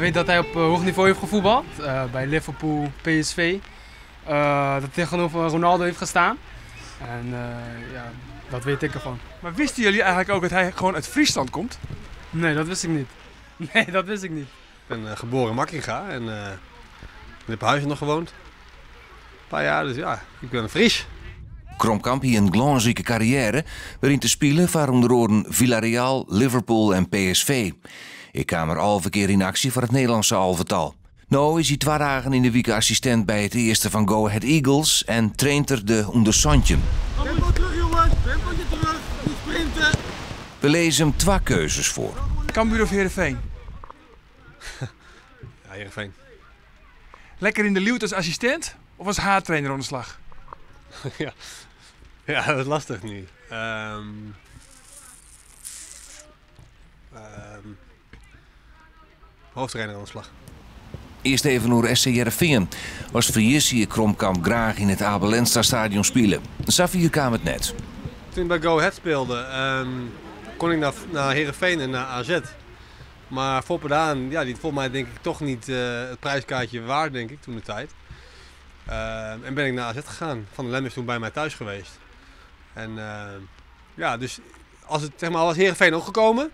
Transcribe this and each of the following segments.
weet dat hij op hoog niveau heeft gevoetbald. Bij Liverpool, PSV. Dat tegenover Ronaldo heeft gestaan. En ja, dat weet ik ervan. Maar wisten jullie eigenlijk ook dat hij gewoon uit Friesland komt? Nee, dat wist ik niet. Nee, dat wist ik niet. Ik ben geboren in Makkinga en in Lippenhuizen nog gewoond. Een paar jaar, dus ja, ik ben een Fries. Kromkamp hie in glânsrike karriêre, wêryn't er spile foar ûnder oaren Villarreal, Liverpool en PSV. Ek kaam er 11 kear yn aksje foar it Nederlânske alvetal. No is hy twa dagen yn de wike assistint by it earste fan Go Ahead Eagles en traint er de ûnder 17. Tempo terug jongens, tempootje terug, niet sprinten. We lizze him twa keuzes foar. Cambuur of Heerenveen? Ja, Heerenveen. Lekker yn de luwte as assistint of as haadtrainer oan de slach? Ja. Ja, dat is lastich nu. Hoofdtrainer oan de slach. Earst even oer SC Hearrenfean. As Fries hie Kromkamp graach yn it Abe Lenstra Stadion spile. Safier kaam it net. Toen ik bij Go Ahead speelde, kon ik naar Heerenveen en naar AZ. Maar Foppe de Haan, ja, die vond mij denk ik toch niet het prijskaartje waard, denk ik, toen de tijd. En ben ik naar AZ gegaan. Van der Lem is toen bij mij thuis geweest. En ja, dus als het, zeg maar, was Heerenveen ook gekomen,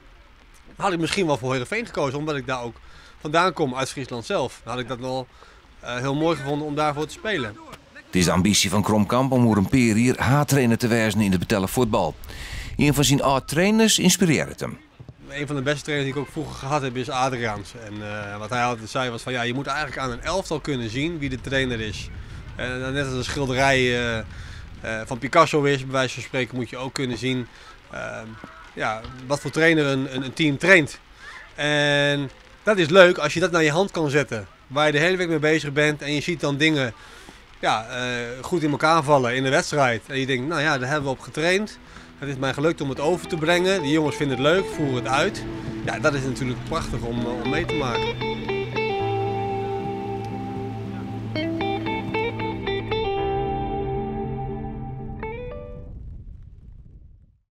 had ik misschien wel voor Heerenveen gekozen, omdat ik daar ook vandaan kom uit Friesland zelf. Dan had ik dat wel heel mooi gevonden om daarvoor te spelen. Het is de ambitie van Kromkamp om oer in pear jier haadtrainer te wêzen yn it betelle fuotbal. Ien fan syn âld-trainers ynspirearret him. Een van de beste trainers die ik ook vroeger gehad heb is Adriaans. En wat hij altijd zei was van ja, je moet eigenlijk aan een elftal kunnen zien wie de trainer is. En net als een schilderij van Picasso is, bij wijze van spreken, moet je ook kunnen zien wat voor trainer een team traint. En dat is leuk als je dat naar je hand kan zetten. Waar je de hele week mee bezig bent en je ziet dan dingen, goed in elkaar vallen in de wedstrijd. En je denkt, daar hebben we op getraind. Het is mij gelukt om het over te brengen. Die jongens vinden het leuk, voeren het uit. Ja, dat is natuurlijk prachtig om mee te maken.